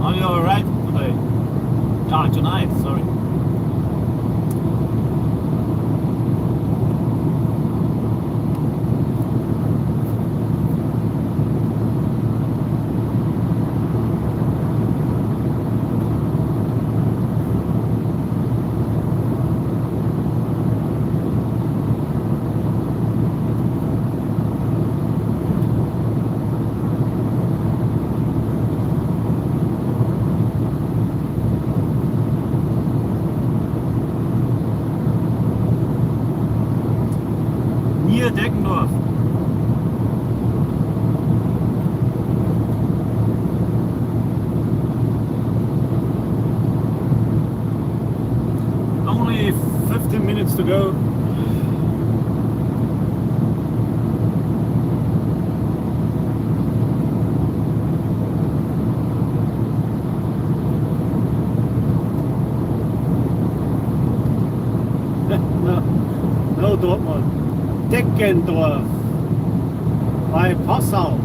Are you alright today? Ah, tonight, sorry. Near Deggendorf. Only 15 minutes to go. No, no, Dortmund. Deggendorf. Bei Passau.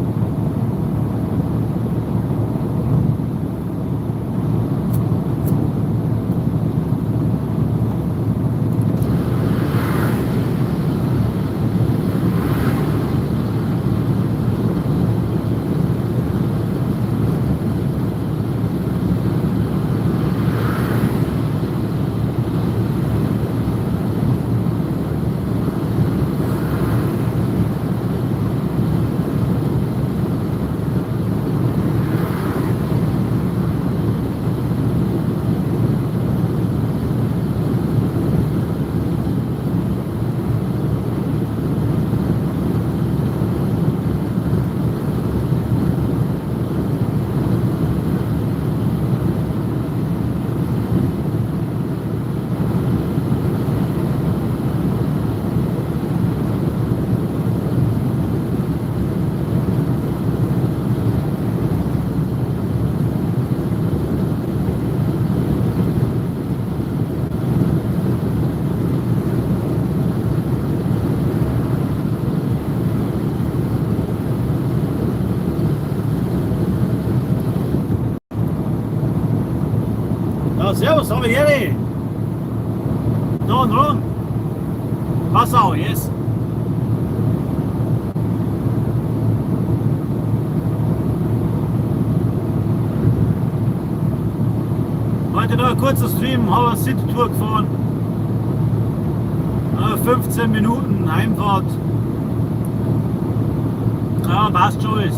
Ja, servus, habe Ehre. Don Ron. Passau, yes. Heute noch ein kurzer Stream, habe eine City-Tour gefahren. 15 Minuten Heimfahrt. Ja, passt schon alles.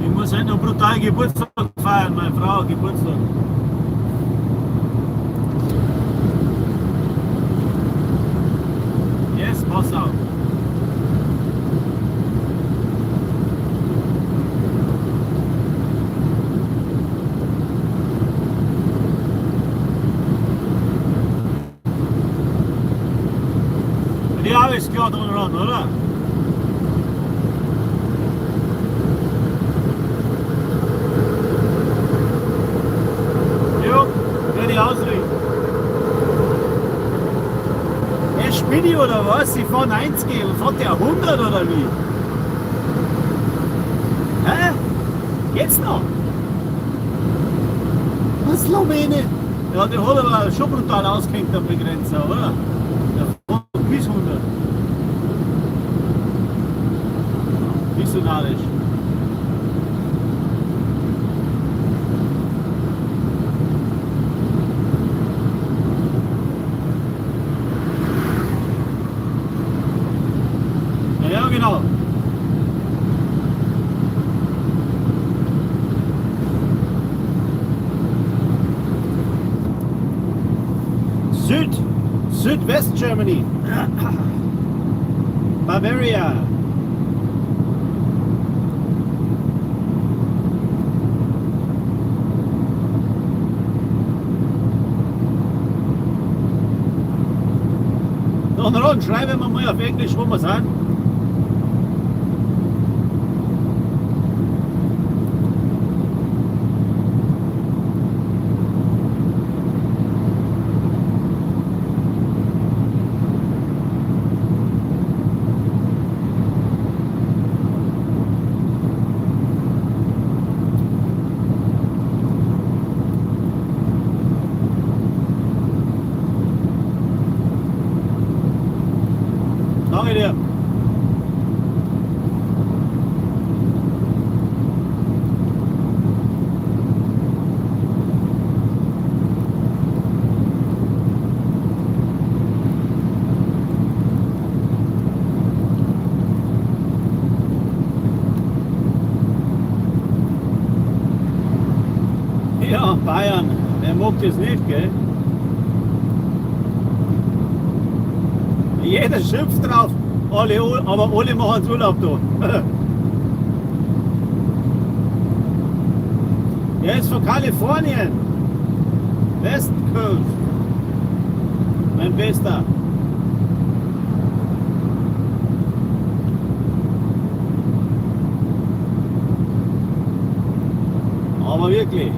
Ich muss heute noch brutal Geburtstag feiern, meine Frau hat Geburtstag. Yes, Passau. Ja, alles klar, Don Ron, oder? Jo, werde ich ausrichten. Er spinne ich oder was? Ich fahr 90, fährt der 100 oder wie? Hä? Geht's noch? Was, Slowene? Ja, der hat aber schon brutal ausgehängt am Begrenzer, oder? Der fährt bis 100. Nicht so narrisch. Ja, ja, genau. Südwest Germany. Bavaria. Don Ron, schreiben wir mal auf Englisch, wo wir sind. Ja, Bayern, wer mag das nicht, gell? Jeder schimpft drauf, alle, aber alle machen Urlaub da. Er ist von Kalifornien. West Coast. Mein Bester. Aber wirklich.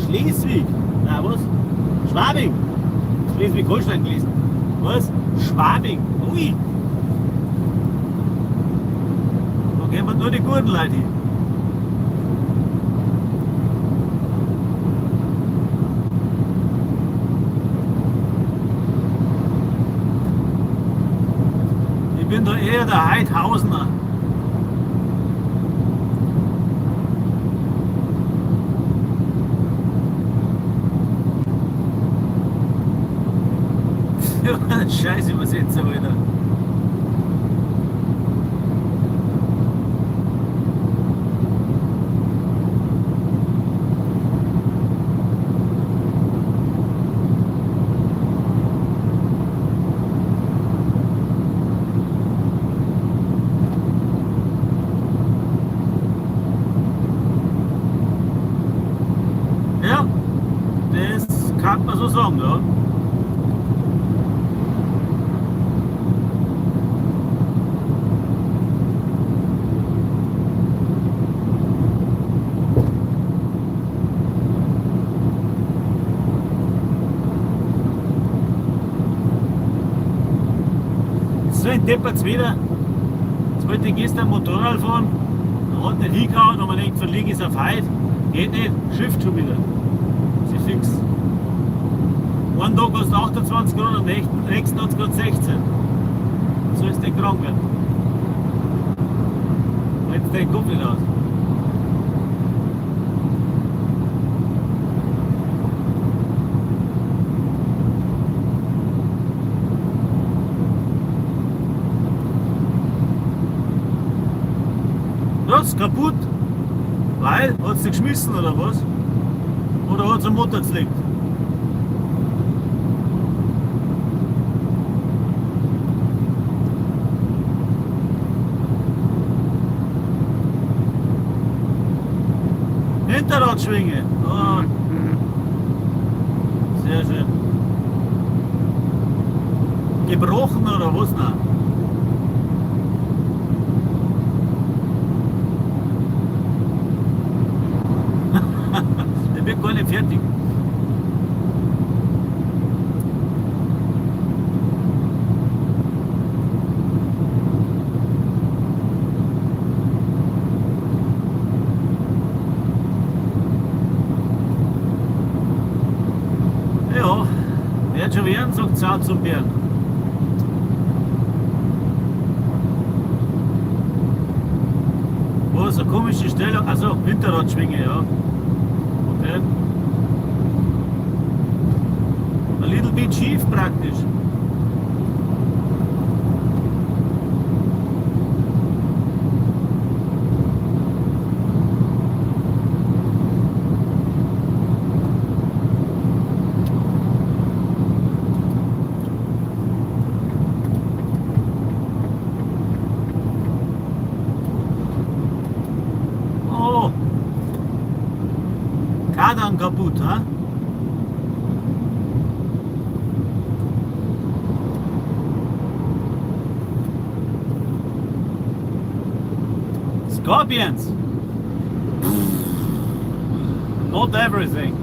Schleswig. Na was? Schwabing. Schleswig-Holstein gelesen. Was? Schwabing. Ui. Da gehen wir nur die guten Leute hin. Ich bin da eher der Heidhausener. Scheiß Übersetzer, Alter. Ja, das kann man so sagen, ja. So ein Deppert's wieder. Jetzt wollte ich gestern Motorrad fahren, da hat nicht hingehauen und man denkt, verlegen ist auf heute. Geht nicht, schifft schon wieder. Ist fix. Ein Tag kostet 28 Kronen, am nächsten hat es gerade 16. So ist der krank werden. Jetzt den Kopf nicht aus. Das ist kaputt. Weil, hat sie geschmissen oder was? Oder hat sie am Motor zerlegt? Hinterradschwinge. Oh. Sehr schön. Gebrochen oder was noch? Der wird gar nicht fertig. Ja, wird schon werden, sagt Sau zum Bären. Was, eine komische Stellung? Also Hinterradschwinge, ja. Okay. A little bit schief praktisch. Oh. Kardan kaputt, ha? Scorpions! Not everything.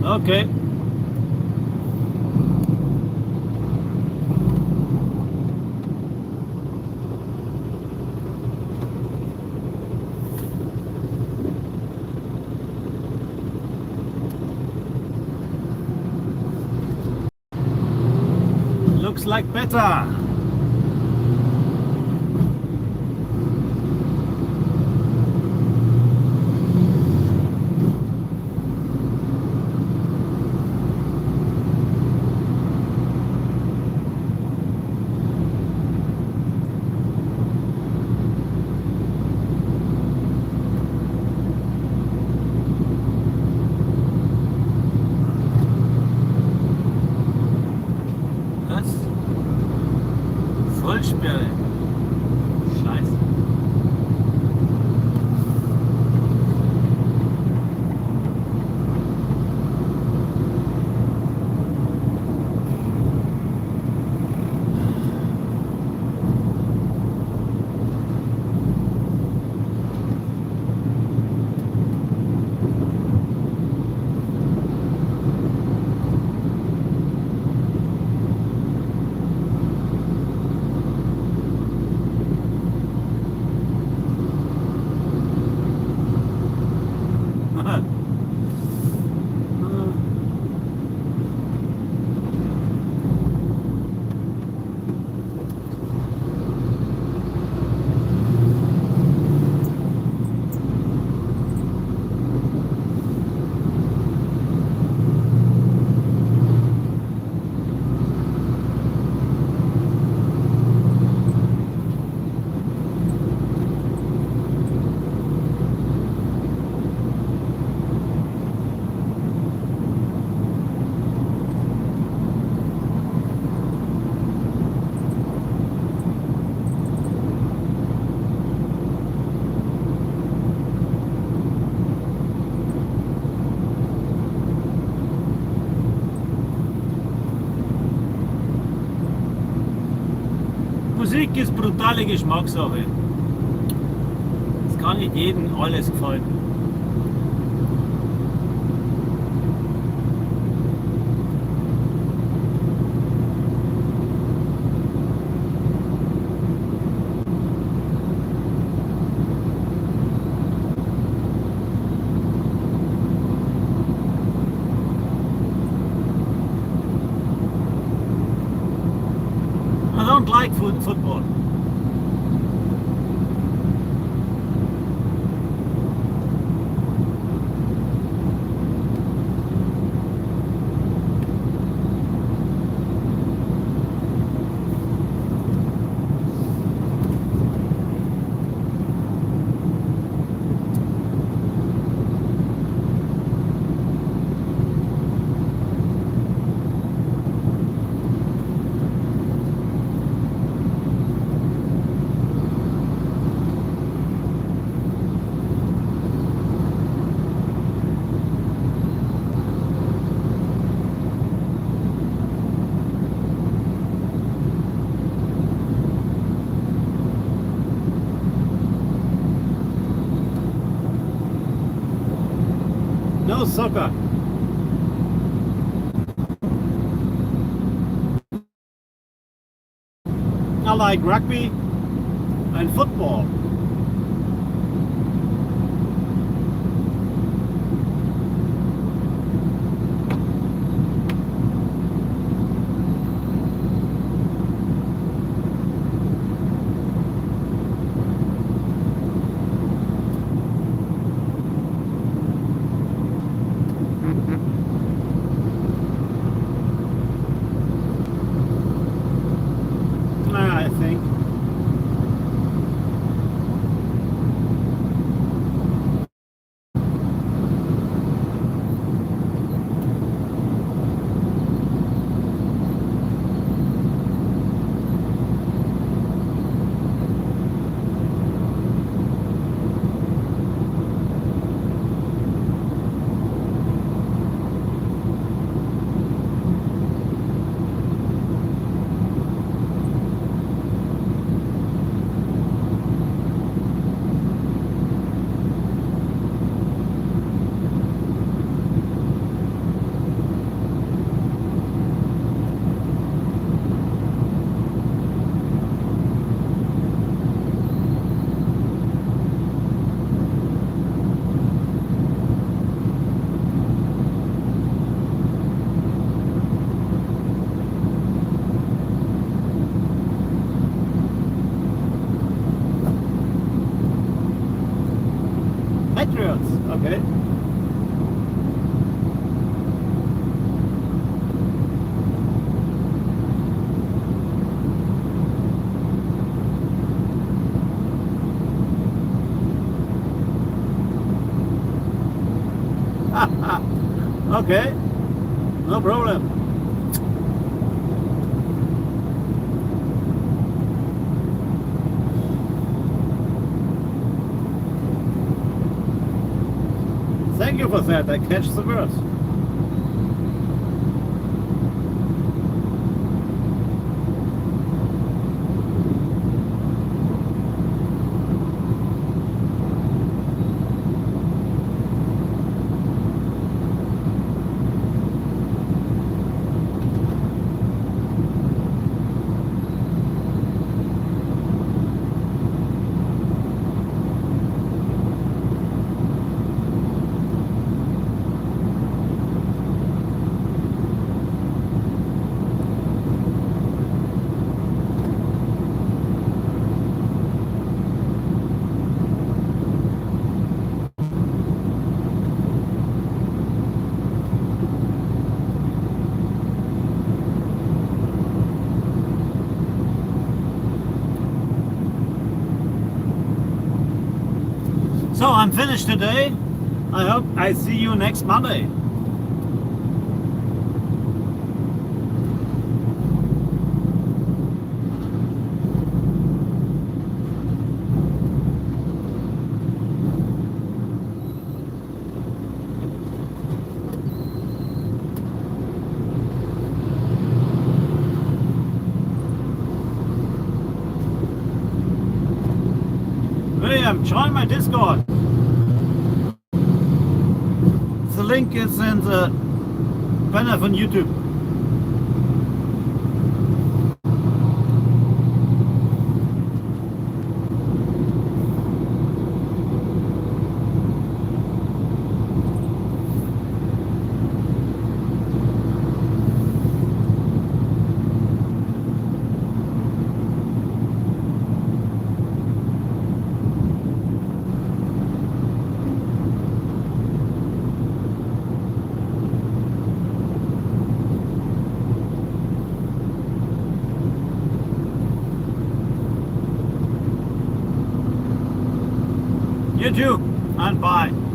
Okay. Looks like better. Was? Vollsperre. Scheiße. Musik ist brutale Geschmackssache. Es kann nicht jedem alles gefallen. I don't like football. No soccer. I like rugby and football. I think. Okay, no problem. Thank you for that. I catch the words. So I'm finished today. I hope I see you next Monday. William, join my Discord. The link is in the banner from YouTube. You too, and bye.